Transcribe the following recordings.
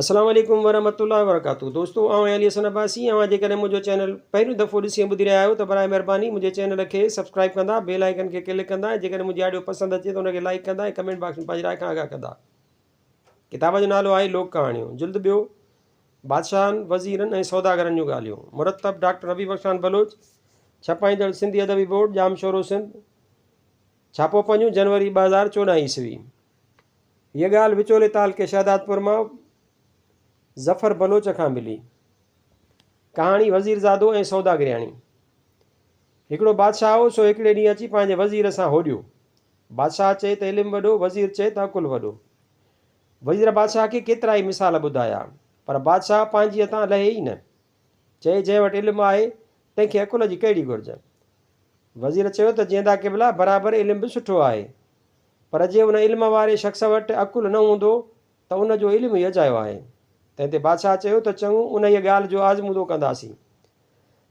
السلام عليڪم ورحمة الله وبرڪاته دوستو آئون آهيان علي حسن عباسي اوهان جيڪڏهن منهنجو چينل پهريون دفعو ڏسي ۽ ٻڌي رهيا آهيو ته برائي مهرباني منهنجي چينل کي سبسڪرائب ڪندا بيل آئيڪن کي ڪلڪ ڪندا ۽ جيڪڏهن منهنجي آڊيو پسند اچي ته ان کي لائيڪ ڪندا ۽ ڪمينٽ باڪس ۾ پنهنجي راء کان آگاهه ڪندا ڪتاب جو نالو آهي لوڪ ڪهاڻيون جلد ٻيو بادشاهن وزيرن ۽ سوداگرن جون ڳالهيون مرتب ڊاڪٽر نبي بخش خان بلوچ ڇپائيندڙ سنڌي ادبي بورڊ ڄامشورو سنڌ ڇاپو پنجون جنوري 2014 عيسوي هيء ڳالهه وچولي تعلقي شهدادپور مان ظفر بلوچ کان ملي. ڪهاڻي وزيرزادو ۽ سوداگرياڻي. هڪڙو بادشاهه هو، سو هڪڙي ڏينهن اچي پنهنجي وزير سان هوڏيو. بادشاهه چئي ته علم وڏو، وزير چئي ته عقل وڏو. وزير بادشاهه کي ڪيترائي مثال ٻڌايا، پر بادشاهه پنهنجيء تان لهي ئي نه. چئي جنهن وٽ علم آهي، تنهن کي عقل جي ڪهڙي گهرج؟ وزير چيو ته جيئندا قبلا، برابر علم به سٺو آهي، پر جي ان علم واري شخص وٽ عقل نه هوندو ته ان جو علم ئي اجايو آهي. تنهن تي بادشاهه چيو ته چڱو انهيء ڳالهه جو آزمودو ڪنداسين.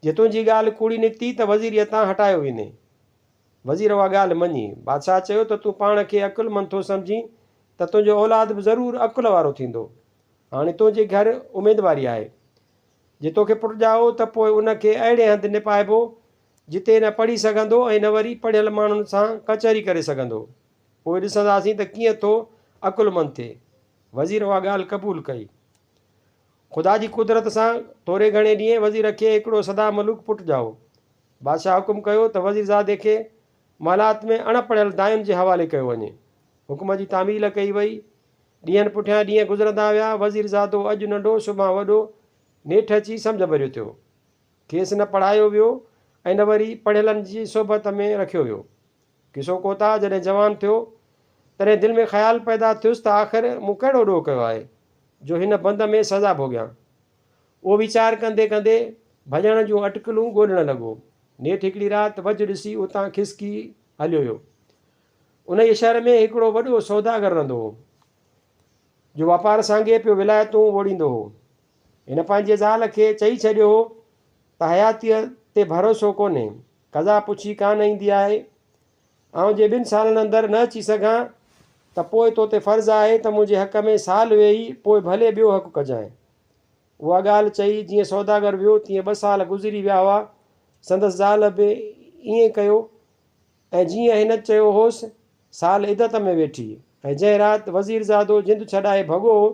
جي تنهنجي ڳالهه ڪوڙي نڪتي ته وزيريء تان هٽايو ويندين. وزير اها ڳالهه مڃي. بادشاهه چيو ته تون پاڻ کي عقلمند ٿو سمجهين ته تنهنجو اولاد به ضرور عقل وارو ٿيندو. هاڻي تنهنجي گهر اميدواري آهي. جي توکي پٽ ڄائو ته پوء ان کي اهڙي هنڌ نپائبو جتي نه پڙهي سگهندو ۽ نه وري پڙهيل ماڻهن سان ڪچهري ڪري سگهندو. پوء ڏسنداسين ته ڪيئن ٿو عقلمند ٿئي. وزير اها ڳالهه قبول ڪئي. خدا جي قدرت سان ٿوري گهڻي ڏينهن وزير کي هڪڙو سدا ملوڪ پٽ ڄائو. بادشاهه حڪم ڪيو ته وزيرزادي کي محلات ۾ اڻ پڙهيل داين جي حوالي ڪيو وڃي. حڪم جي تعميل ڪئي وئي. ڏينهن پٺيان ڏينهن گذرندا ويا. وزيرزادو اڄ ننڍو سڀان وڏو، نيٺ اچي سمجهه ڀريو ٿيو. کيس نه پڙهايو ويو ۽ نه وري پڙهيلن جي صحبت ۾ رکيو ويو. قصو ڪوتاهه جڏهن جوان ٿيو، تڏهن دل ۾ خيال پيدا ٿيس ته آخر مون ڪهڙو ڏوهه ڪيو آهي، جو هن بند ۾ سزا ڀوڳيان. اهو ويچار ڪندي ڪندي ڀڄڻ جون اٽڪلون ڳولڻ لڳو. نيٺ هڪڙي رات وجهه ڏسي اتان کسڪي هليو ويو. انهيء شهر ۾ هڪڙو وڏو سوداگر رهندو هو، جو واپار سانگي پيو ولايتون ووڙيندو هو. هن پنهنجي زال کي چئي ڇڏيو هو ته حياتيء تي ڀروسو ڪونهي، قضا پڇي ڪانه ايندي آهي. آئون جي ٻن سالن اندر نه اچي سگهان ته پوء تو تي فرض آهي ته منهنجي حق ۾ سال ويهي پوء ڀلي ٻيو حق ڪجانء. اها ڳالهه چئي جيئن سوداگر ويو تيئن ٻه سال گذري ويا هئا. سندس زال به ائين ڪيو ۽ جيئن هن چيو هوس، سال عدت ۾ ويٺي ۽ جنهن رات وزيرزادو جند ڇڏائي ڀڳو هو،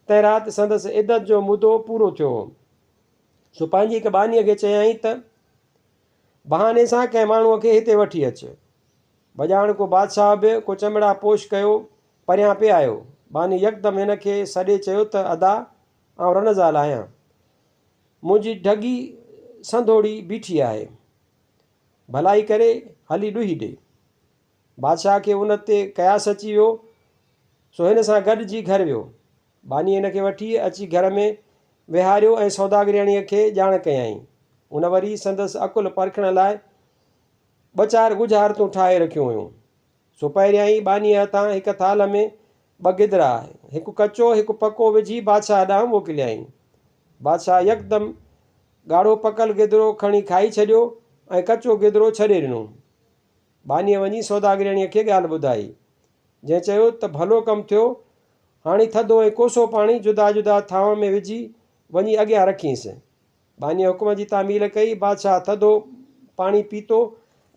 تنهن رات سندس عدت جو مدو پورو ٿيو هو. سو پنهنجي هڪ ٻانهيء کي چيائين ته، بهاني سان ڪنهن ماڻهوء کي هتي وٺي اچ. وڄاڻ ڪو بادشاهه به ڪو چمڙا پوش ڪيو پريان پئي آيو. ٻانهي يڪدم هن کي سڏي چيو ته، ادا، آئون رن زال آهيان. منهنجي ڍڳي سنڌوڙي بيٺي آهي. ڀلائي ڪري هلي ڏوهي ڏي. بادشاهه کي ان تي قياس اچي ويو، سو هن سان گڏجي گهر ويو. ٻانهيء هن کي وٺي اچي گهر ۾ ويهاريو ۽ سوداگرياڻيء کي ڄاڻ ڪيائين. ان وري سندس عقل پرکڻ لاء ٻه چار ڳجهارتون ٺاهي رکيون هيون. سو پهريائين ٻانهيء هٿان هڪ ٿالهه ۾ ٻه گدرا، هڪ ڪچو هڪ پڪو وجهي بادشاهه ڏانهن موڪليائين. بادشاهه يڪدم ڳاڙهو پڪل گدرو کڻي کائي ڇڏيو ۽ ڪچو گدرو ڇڏي ڏنو. ٻانهيء وڃي سوداگرياڻيء کي ڳالهه ٻڌائي، جنهن چيو ته ڀلو ڪم ٿيو، هاڻي ٿڌو ۽ ڪوسو پاڻي جدا جدا ٿانون ۾ وجهي وڃي اڳيان رکينس. ٻانهيء حڪم جي تعميل ڪئي، بادشاهه ٿڌو پاڻي پيتو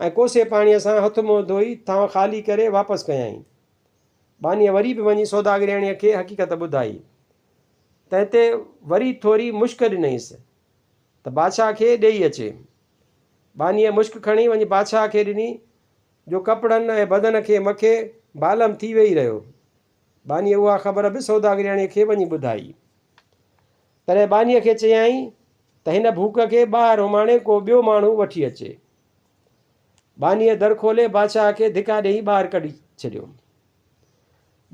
۽ ڪوسي پاڻيء سان هٿ منهن ڌوئي ٿانء خالي ڪري واپس ڪيائين. ٻانهيء وري به وڃي سوداگرياڻيء کي حقيقت ٻڌائي. تنهن تي وري ٿوري مشڪ ڏنئينس ته بادشاهه کي ڏيئي اچي. ٻانهيء مشڪ کڻي وڃي بادشاهه کي ڏني، جو ڪپڙن ۽ بدن کي مکي بالم ٿي ويهي رهيو. ٻانهيء اها خبر به سوداگرياڻيء کي وڃي ٻڌائي. تڏهن ٻانهيء کي چيائين ته هن ڀوڪ کي ٻاهر اماڻي ڪو ٻيو ماڻهو وٺي اچي. ٻانهيء در کولي بادشاهه کي ڌڪا ڏيئي ٻاهر ڪڍي ڇڏيو.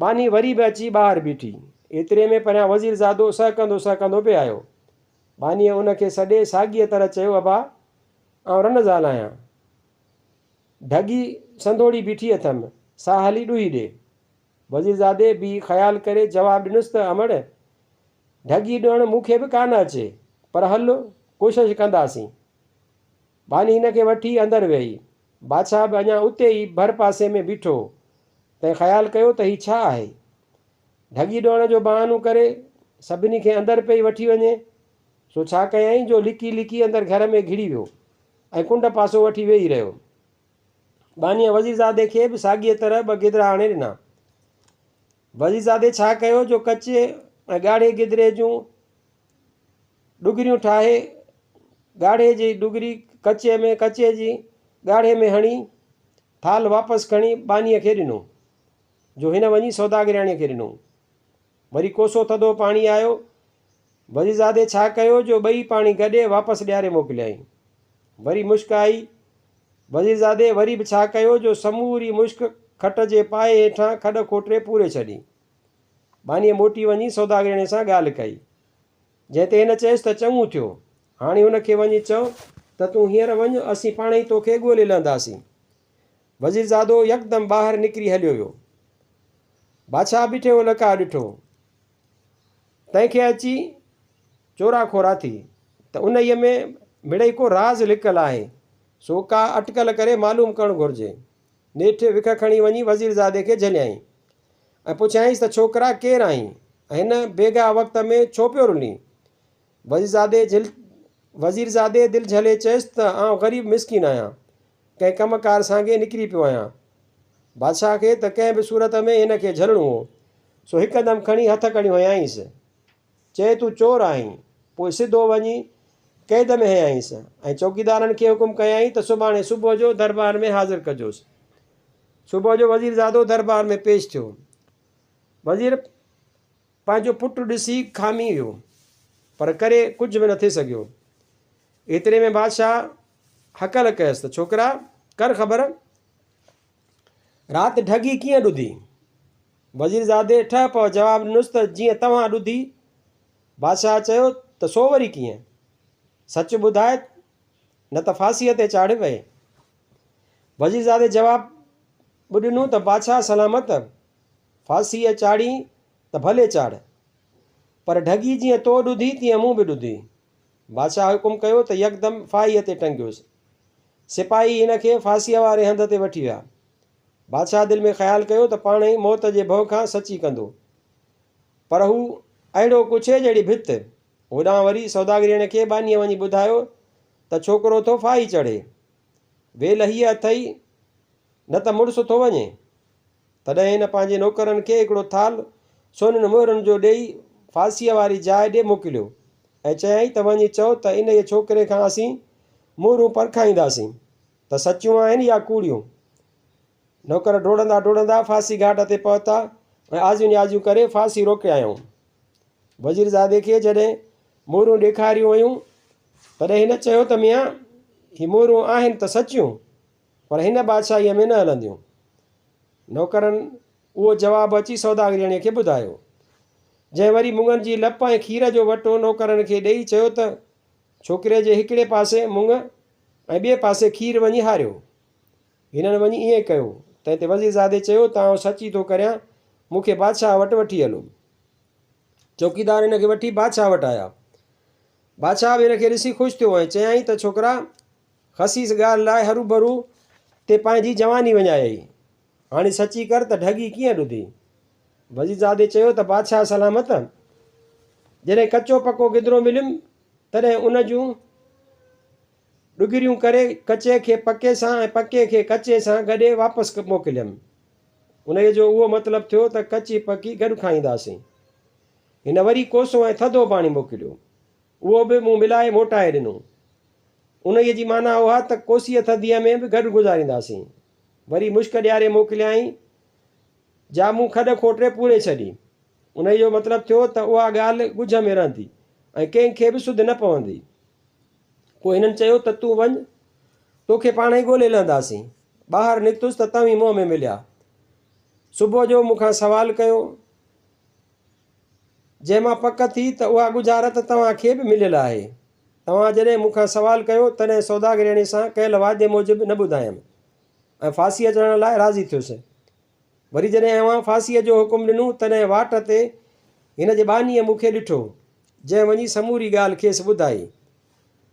ٻانهي وري به اچي ٻاهر بيٺي. ايتري ۾ پريان وزيرزادو سهڪندو سهڪندو پئي آيو. ٻانهيء ان کي سڏي ساڳيء طرح چيو، ابا، آئون رن زال آهيان. ڍڳي سنڌوڙي بيٺي اٿم، سا هلي ڏوهي ڏي. وزيرزادي به خيال ڪري جواب ڏنس ته، امڙ، ڍڳي ڏهڻ مون کي به ڪانه اچي، پر هل، ڪوشش ڪنداسين. ٻانهي هن کي وٺي اندر ويئي. بادشاهه به اڃا اتي ئي ڀر پاسي ۾ بيٺو هو، تنهن خيال ڪيو ته هي ڇا آهي؟ ڍڳي ڏهڻ جو بهانو ڪري سڀني کي اندر پئي وٺي وڃي، سو ڇا ڪيائين جو لڪي لڪي اندر گهر ۾ گهڙي ويو ۽ ڪنڊ پاسو وٺي ويهي رهيو. ٻانهيء وزيرزادي کي به ساڳيء طرح ٻه گدرا آڻي ڏنا. وزيرزادي ڇا ڪيو جو ڪچي ۽ ڳاڙهي گدري جون ڏگريون ٺاهي، ڳاڙهي جي ڏگري ڪچي ۾، ڪچي جي ڳاڙهي ۾ هڻي، ٿالهه واپس کڻي ٻانهيء کي ڏنو، جو هن وڃي سوداگرياڻيء کي ڏنو. وري ڪوسو ٿڌو پاڻي آيو. وزيرزادي ڇا ڪيو جو ٻئي پاڻي گڏي واپس ڏياري موڪليائين. وري مشڪ آئي. وزيرزادي وري به ڇا ڪيو جو سموري مشڪ کٽ جي پائي هيٺان کڏ کوٽي پوري ڇڏي. ٻانهيء موٽي وڃي سوداگرياڻيء سان ڳالهه ڪئي. جنهن تي هن چيس ته چڱو ٿيو. هاڻي هن کي وڃي چئو ته تون هينئر وڃ، اسين پاڻهئي توکي ڳولي لهنداسين. وزيرزادو يڪدم ٻاهر نڪري هليو ويو. بادشاهه بيٺي اهو لقاء ڏٺو. تنهن کي اچي چورا کورا ٿي ته انهيء ۾ مڙئي ڪو راز لڪل آهي، سو ڪا اٽڪل ڪري معلوم ڪرڻ گهرجي. نيٺ وک کڻي وڃي وزيرزادي کي جهليائين ۽ پڇيائينس ته ڇوڪرا ڪير آهين ۽ هن بيگاهه وقت ۾ ڇو پيو رلين؟ وزيرزادي جهل وزيرزادي دل جهلي چيس ته آئون غريب مسڪين آهيان، ڪنهن ڪم ڪار سانگي نڪري پيو آهيان. بادشاهه کي ته ڪنهن به صورت ۾ هن کي جهلڻو هو، سو هڪدم کڻي هٿ ڪڙيون هنيائينس. چئي تون چور آهين. پوء سڌو وڃي قيد ۾ هنيائينس ۽ چوڪيدارن کي حڪم ڪيائين ته سڀاڻي صبح جو دربار ۾ حاضر ڪجوس. صبح جو وزيرزادو دربار ۾ پيش ٿيو. وزير پنهنجو پٽ ڏسي کامي ويو، پر ڪري ڪجهه به نه ٿي سگهيو. ايتري ۾ بادشاهه هڪل ڪيس ته ڇوڪرا ڪر خبر، رات ڍڳي ڪيئن ڏڌي؟ وزيرزادي ٺهه پهه جواب ڏنس ته جيئن توهان ڏڌي. بادشاهه چيو ته سو وري ڪيئن؟ سچ ٻڌاء نه ته ڦاسيء تي چاڙهي وئي. وزيرزادي جواب به ڏنو ته بادشاهه سلامت، ڦاسيء چاڙهين ته ڀلي چاڙهه، پر ڍڳي جيئن تو ڏڌي تيئن مون به ڏڌي. بادشاهه حڪم ڪيو ته يڪدم ڦاهيء تي ٽنگيوس. سپاهي هن کي ڦاسيء واري هنڌ تي وٺي ويا. بادشاهه دل ۾ خيال ڪيو ته پاڻهئي موت جي ڀؤ کان سچي ڪندو. پر هو اهڙو ڪڇي جهڙي ڀت. هوڏانهن وري سوداگريڻ کي ٻانهيء وڃي ٻڌايو ته ڇوڪرو ٿو ڦاهي چڙهي. ويل هيء اٿئي نه ته مڙس ٿو وڃي. تڏهن هن پنهنجي نوڪرن کي هڪڙو ٿالهه سونين مهرن جو ڏيئي ڦاسيء واري جاء ڏي موڪليو ۽ چيائين ته وڃي چئو ته انهيء ڇوڪري کان اسين مهرون پرکائينداسين ته سچيون آهن يا ڪوڙيون. نوڪر ڊوڙندا ڊوڙندا ڦاسي گهاٽ تي پهتا ۽ آزيون نيازيون ڪري ڦاسي روڪيائون. وزيرزادي کي جڏهن مهرون ڏيکاريون ويون، تڏهن هن چيو ته ميان، هي مهرون آهن ته سچيون، پر هن بادشاهيء ۾ نه هلنديون. نوڪرن اهو جواب اچي سوداگرياڻيء کي ٻڌايو، جنهن وري مڱن جي لپ ۽ کير جو وٽو نوڪرن کي ڏيئي چيو ته ڇوڪري جي هڪڙي پاسي مڱ ۽ ٻئي پاسي کير وڃي هاريو. هنن وڃي ائين ڪيو. تنهن تي وزيرزادي چيو ته آئون سچ ئي ٿو ڪريان، مون کي بادشاهه وٽ وٺي هلو. چوڪيدار هن کي وٺي بادشاهه وٽ آيا. بادشاهه به هن کي ڏسي خوش ٿيو ۽ چيائين ته ڇوڪرا! خسيس ڳالهه لاء هروڀرو تي پنهنجي جواني وڃايئي. هاڻي سچي ڪر ته ڍڳي ڪيئن ڏڌي؟ وزيرزادي چيو ته بادشاهه سلامت! جڏهن ڪچو پڪو گدرو مليم، تڏهن ان جون ڏگريون ڪري ڪچي کي پڪي سان ۽ پڪي کي ڪچي سان گڏي واپس موڪليم. انهيء جو اهو مطلب ٿيو ته ڪچي پڪي گڏ کائينداسين. هن وري ڪوسو ۽ ٿڌو پاڻي موڪليو. اهو به مون ملائي موٽائي ڏنو. انهيء جي معنيٰ اها ته ڪوسيء ٿڌيء ۾ به گڏ گذارينداسين. وري مشڪ ڏياري موڪليائين، جا مون کڏ کوٽي پوري ڇڏي. انهيء جو مطلب ٿيو ته اها ڳالهه ڳجهه ۾ رهندي ۽ ڪنهن کي به سڌ نه پوندي. پوء هنن چيو ته تون وڃ، توکي پاڻهئي ڳولي لهنداسين. ٻاهر نڪتس ته توهين منهن ۾ مليا. صبح جو مون کان سوال ڪيو. جنهن مان پڪ ٿي ته اها ڳجهارت توهان کي به مليل آهي. توهان جڏهن مون کان سوال ڪيو، تڏهن سوداگرياڻيء سان ڪيل وعدي موجب نه ٻڌايم ۽ ڦاسيء چڙهڻ لاء راضي ٿيس. وري جڏهن اوهان ڦاسيء جو حڪم ڏنو، تڏهن واٽ تي هن جي ٻانهيء مون کي ڏٺو، جنهن وڃي سموري ڳالهه کيس ٻڌائي.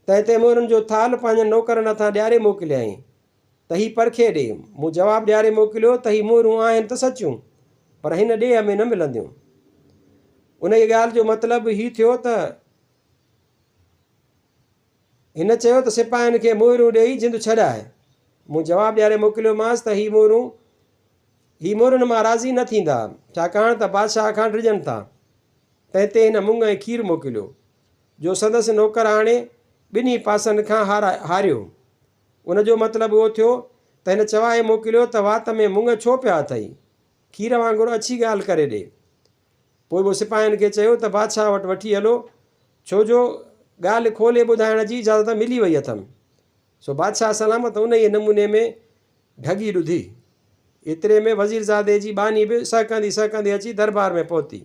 تنهن تي مهرن جو ٿالهه پنهنجن نوڪرن هٿان ڏياري موڪليائين. ته هي پرکي ڏي. مون جواب ڏياري موڪليو ته هي مهرون آهن ته سچيون، پر هن ڏيهه ۾ نه ملنديون. انهيء ڳالهه جو مطلب هي ٿيو ته هن چيو ته سپاهين کي مهرون ڏيئي جند ڇڏاء. مون جواب ڏياري موڪليومانس ته هي مهرون هي مهرن مان راضي نه ٿيندا، ڇاڪاڻ ته بادشاهه کان ڊڄن ٿا. تنهن تي هن مڱ ۽ کير موڪليو، جو سندس نوڪر آڻي ٻنهي پاسن کان هاريو. ان جو مطلب اهو ٿيو ته هن چوائي موڪليو ته وات ۾ مڱ ڇو پيا اٿئي؟ کير وانگر اڇي ڳالهه ڪري ڏي. پوء مون سپاهين کي چيو ته بادشاهه وٽ وٺي هلو، ڇو جو ڳالهه کولي ٻڌائڻ جي اجازت ملي وئي اٿم. سو بادشاهه سلامت انهيء نموني ۾ ڍڳي ڏڌي. ايتري ۾ وزيرزادي جي ٻانهي به سهڪندي سهڪندي اچي دربار ۾ پهتي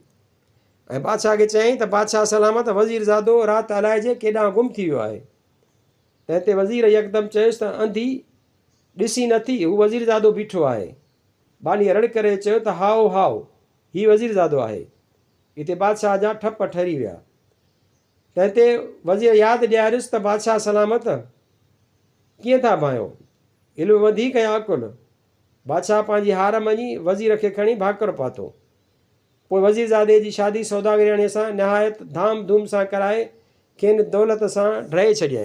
۽ بادشاهه کي چيائين ته بادشاهه سلامت وزيرزادو رات الائجي ڪيڏانهن گم ٿي ويو آهي. تنهن تي وزير يڪدم چيس ته انڌي ڏسين نٿي، هو وزيرزادو بيٺو آهي. ٻانهيء رڙ ڪري چيو ته هائو هائو، هي وزيرزادو آهي. اتي بادشاهه جا ٺپ ٺري ويا. تنهن تي وزير ياد ڏياريس ته بادشاهه سلامت، ڪيئن ٿا ڀانئيو؟ علم وڌيڪ يا عقل؟ بادشاهه پنهنجي هار مڃي وزير کي کڻي ڀاڪر پاتو. پوء وزيرزادي جي شادي سوداگرياڻيء سان نهايت ڌام ڌوم سان ڪرائي کين دولت سان ڊهي ڇڏيائين.